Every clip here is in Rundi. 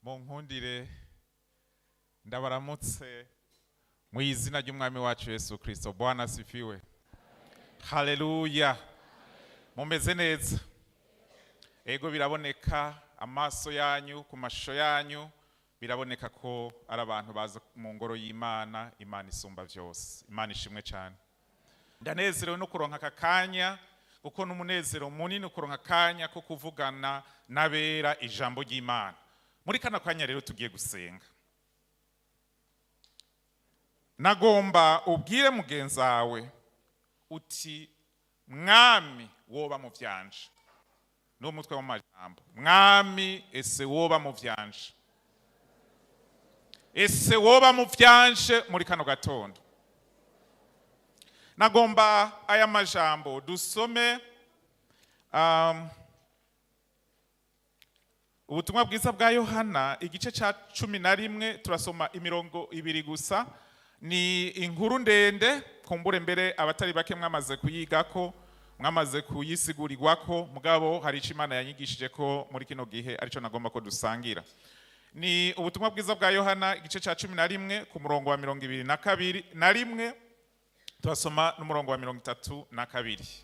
Munkundire ndabaramutse mu izina ry'umwami wacu Yesu Kristo. Bwana asifiwe, haleluya. Mumeze neza? Ego, biraboneka amaso yanyu, ku mashusho yanyu biraboneka ko ari abantu baza mu ngoro y'Imana, Imana isumba byose. Imana ishimwe cyane. Ndanezerewe no kuronka aka kanya, kuko n'umunezero munini kuronka akanya ko kuvugana n'abera ijambo ry'Imana. Muri kano kanya rero tugiye gusenga. Nagomba ubwire mugenzi wawe uti: "Mwami, woba mu vyanje." Niwo mutwe w'amajambo. Mwami, ese woba mu vyanje? Ese woba mu vyanje muri kano gatondo? Nagomba aya majambo dusome ubutumwa bwiza bwa Yohana, igice ca 11. Turasoma imirongo ibiri gusa. Ni inkuru ndende, kumbure mbere abatari bake mwamaze kuyigako, mwamaze kuyisigurirwako, mugabo hari ico Imana yanyigishije ko muri kino gihe arico nagomba ko dusangira. Ni ubutumwa bwiza bwa Yohana, igice ca 11, ku murongo wa 22 na rimwe, turasoma n'umurongo wa 32.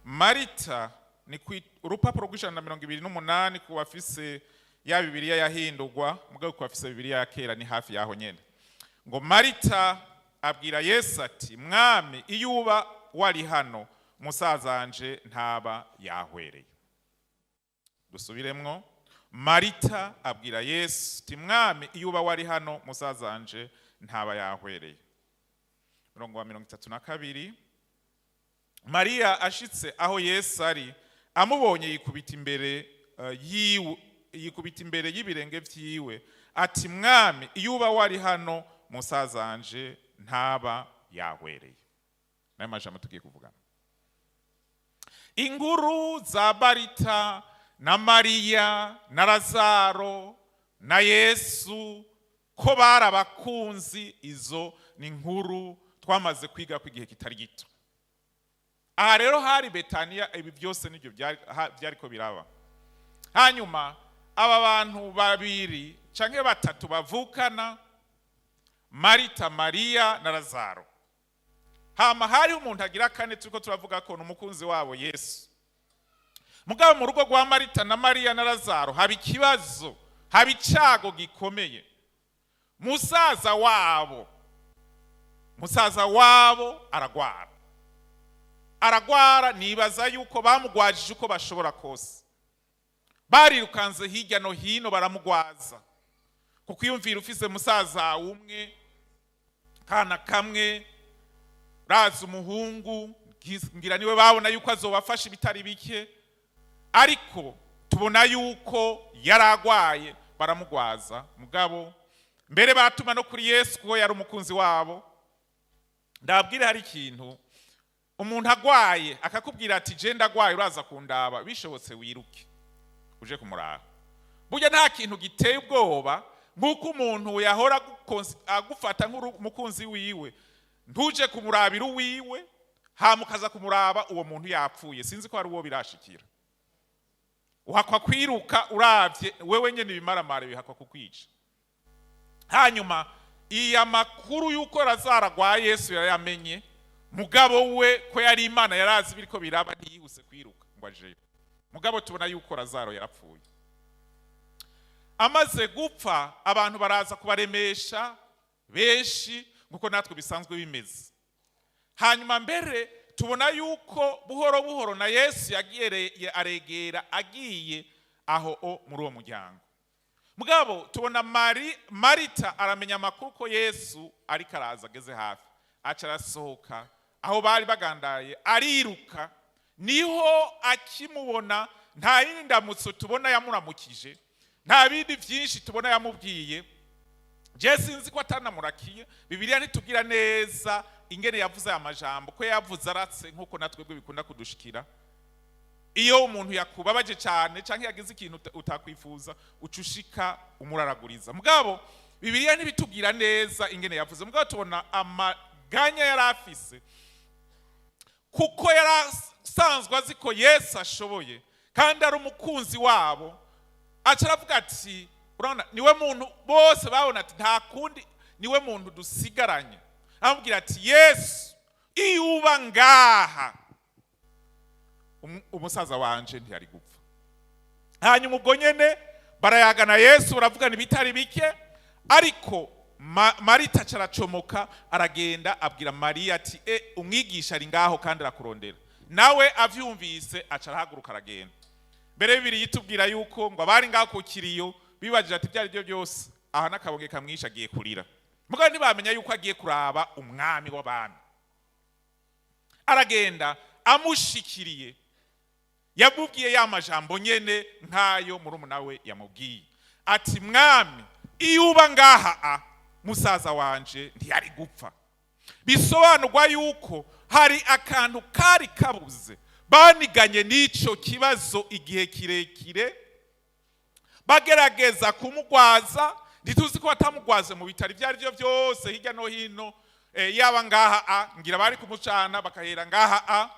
Marita ni ku urupapuro rw'128 ku bafise ya Bibiliya yahindurwa, mugabo ku bafise Bibiliya ya kera ni hafi yaho nyene. Ngo: "Marita abwira Yesu ati: 'Mwami, iyo uba wari hano, musazanje ntaba yahwereye.'" Dusubiremwo: Marita abwira Yesu ati: "Mwami, iyo uba wari hano, musazanje ntaba yahwereye." Murongo wa 32: "Mariya ashitse aho Yesu ari, amubonye, yikubita imbere yiwe, yikubita imbere y'ibirenge vyiwe ati: 'Mwami, iyo uba wari hano, musazanje ntaba yahwereye.'" Nayo majambo tugiye kuvugana. Inkuru za Marita na Mariya na Lazaro na Yesu, ko bari abakunzi, izo ni inkuru twamaze kwiga ku igihe kitari gito. Aha rero hari Betaniya, ibi byose nibyo byariko biraba. Hanyuma aba bantu babiri canke batatu bavukana, Marita, Mariya na Lazaro, hama hariho umuntu agira kane turiko turavuga ko ni umukunzi wabo, Yesu. Mugabo mu rugo rwa Marita na Mariya na Lazaro haba ikibazo, haba icago gikomeye. Musaza wabo aragwara, aragwara. Nibaza yuko bamugwajije uko bashobora kose, barirukanze hirya no hino baramugwaza, kuko iyumvira ufise musaza umwe, kana kamwe, raza umuhungu, ngira niwe babona yuko azobafasha ibitari bike. Ariko tubona yuko yaragwaye, baramugwaza. Mugabo mbere batuma no kuri Yesu, kuko yari umukunzi wabo. Ndababwire, hari ikintu umuntu agwaye akakubwira ati: "Je ndagwaye, uraza kundaba?" Bishobotse wiruke uje kumuraba. Burya nta kintu giteye ubwoba nk'uko umuntu yahora agufata nk'umukunzi wiwe, ntuje kumurabira uwiwe, hama ukaza kumuraba uwo muntu yapfuye. Sinzi ko hari uwo birashikira. Uhakwa kwiruka uravye wewe nyene, ibimaramare bihakwa kukwica. Hanyuma iya makuru y'uko Lazaro agwaye, Yesu yarayamenye. Mugabo we ko yari Imana, yarazi biriko biraba, ntiyihuse kwiruka ngo ajeyo. Mugabo tubona yuko Lazaro yarapfuye. Amaze gupfa, abantu baraza kubaremesha benshi, nkuko natwe bisanzwe bimeze. Hanyuma mbere tubona yuko buhoro buhoro na Yesu yagiye aregera, agiye aho o muri uwo muryango. Mugabo tubona Marita aramenya amakuru ko Yesu ariko araza, ageze hafi, aca arasohoka aho bari bagandaye, ariruka. Niho akimubona Nta yindi ndamutso tubona yamuramukije, nta bindi byinshi tubona yamubwiye. Je sinzi ko atanamurakiye. Bibiliya ntitubwira neza ingene yavuze aya majambo, ko yavuze aratse nk'uko natwebwe bikunda kudushikira. Iyo umuntu yakubabaje cyane cyangwa yagize ikintu utakwifuza, uca ushika umuraraguriza. Mugabo Bibiliya ntibitubwira neza ingene yavuze, mugabo tubona amaganya yari afise, kuko yari asanzwe azi ko Yesu ashoboye kandi ari umukunzi wabo. Aca aravuga ati, urabona, niwe muntu bose babona ati nta kundi, niwe muntu dusigaranye. Aramubwira ati: "Yesu, iyo uba ngaha, umusaza wanje ntiyari gupfa." Hanyuma ubwo nyene barayagana Yesu, baravugana ibitari bike, ariko Marita aca aracomoka, aragenda abwira Mariya ati: "E, umwigisha ari ngaho kandi arakurondera." Nawe avyumvise aca arahaguruka, aragenda. Mbere Bibiliya itubwira yuko ngo abari ngaho ku kiriyo bibajije ati: "Ibyo ari byo byose, aha n'akabonge kamwishe, agiye kurira." Mugabo ntibamenya yuko agiye kuraba umwami w'abami. Aragenda, amushikiriye yamubwiye ya majambo nyene nk'ayo murumuna we yamubwiye, ati: "Mwami, iyo uba ngaha, a musaza wanje ntiyari gupfa." Bisobanurwa yuko hari akantu kari kabuze. Baniganye n'ico kibazo igihe kirekire, bagerageza kumugwaza. Ntituzi ko batamugwaze mu bitaro ibyo ari byo byose hirya no hino, yaba ngaha a ngira bari kumucana, bakahera ngaha a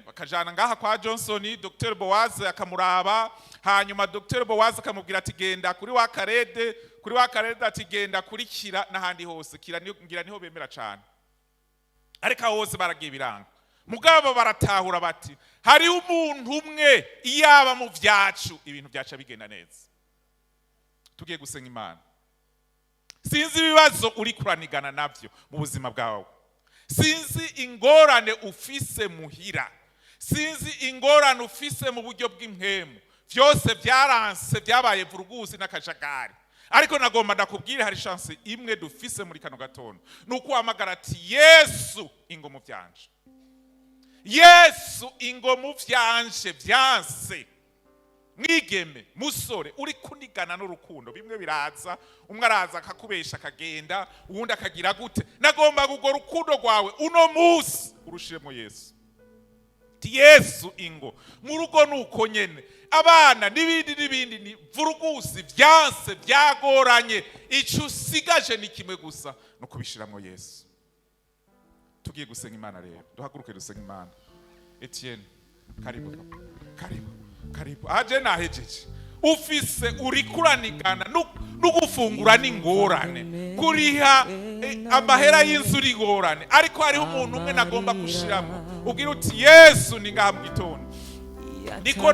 bakajana ngaha kwa Johnson, Dr Boaz akamuraba. Hanyuma Dr Boaz akamubwira ati: "Genda kuri wa Karede." Kuri wa Karede ati: "Genda kuri Kira." N'ahandi hose Kira ngira niho bemera cane, ariko aho hose baragiye biranga. Mugabo baratahura bati: "Hariho umuntu umwe, iyaba mu vyacu ibintu byaca bigenda neza." Tugiye gusenga Imana. Sinzi ibibazo uri kuranigana navyo mu buzima bwawe, sinzi ingorane ufise muhira, sinzi ingorane ufise mu buryo bw'impwemu. Byose byaranse, byabaye vuruguzi n'akajagari, ariko nagomba ndakubwire, hari chance imwe dufise muri kano gatondo, ni uko uhamagara ati: "Yesu, ingo mu vyanje. Yesu, ingo mu vyanje vyanse." Mwigeme, musore uri kunigana n'urukundo, bimwe biraza, umwe araza akakubesha akagenda, uwundi akagira gute, nagomba kugora urukundo rwawe uno munsi urushiremo Yesu. Ti: "Yesu, ingo mu rugo." Nuko nyene abana n'ibindi n'ibindi, ni vurugusi, vyanse, byagoranye. Ico usigaje ni kimwe gusa, no kubishiramo Yesu. Tugiye gusenga Imana rero, duhaguruke dusenga Imana. Etienne, karibu papa, karibu, karibu. Aje nahejeje. Ufise uri kuranigana no gufungura n'ingorane, kuriha amahera y'inzu n'ingorane, ariko hariho umuntu umwe nagomba gushiramo, ubwira uti: "Yesu, ni ngaha mu gitondo, niko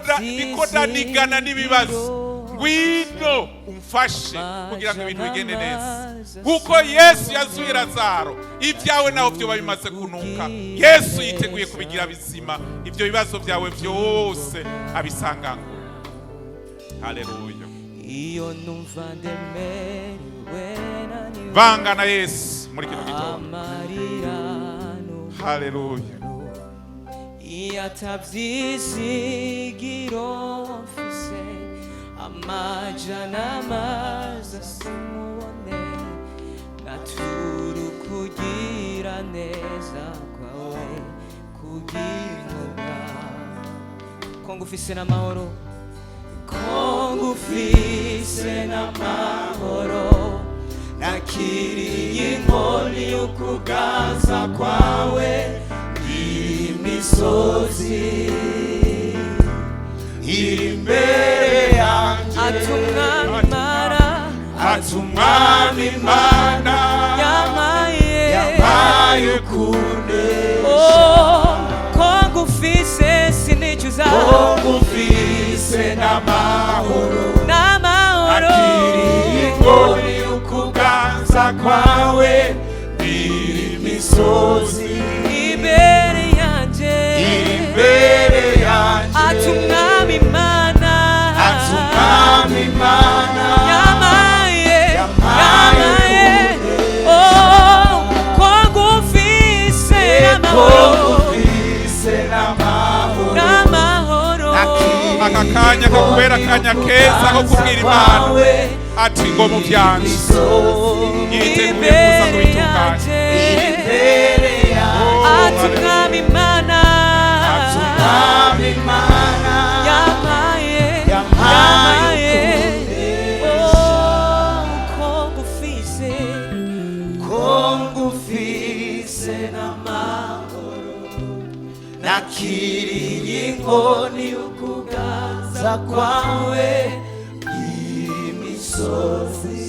ndanigana n'ibibazo, ngwino umfashe kugira ngo ibintu bigende neza." Kuko Yesu yazuye Lazaro, ibyawe naho byoba bimaze kunuka, Yesu yiteguye kubigira bizima. Ibyo bibazo byawe byose abisangangura. Haleluya. Iyo numva ndemerewe, naniwe, Vanga na Yesu muri kino gitondo. amarira. Haleluya. Iyo atabyizigiro mfise, amajana amazi simubone, naturu kugira neza kwawe kugira ko ngufise n'amahoro, ko ngufise n'amahoro. Nakiriye inkoni y'ukuganza kwawe, imisozi iri imbere yanjye. Ati Umwami Imana, Ati Umwami Imana yampaye, yampaye kunesha. Oh, ko ngufise sinicuza. Ko ngufise n'amahoro, n'amahoro. Akiriye inkoni y'ukuganza kwawe, imisozi imbere yanjye, iri imbere yanjye. Ati Umwami Imana, Ati Umwami Imana yampaye, yampaye yampaye. Oh, ko ngufise ko n'amahoro, ngufise n'amahoro, n'amahoro. Aka Kubera akanya keza ko kubwira Imana ati ngo mu byanje yiteguye kuza kubitunganya. Imbere yanjye. Ati Umwami Imana Umwami Imana yampaye, yampaye yampaye, oh, ko ngufise, ko ngufise n'amahoro, nakiriye inkoni y'ukuganza kwawe, imisozi.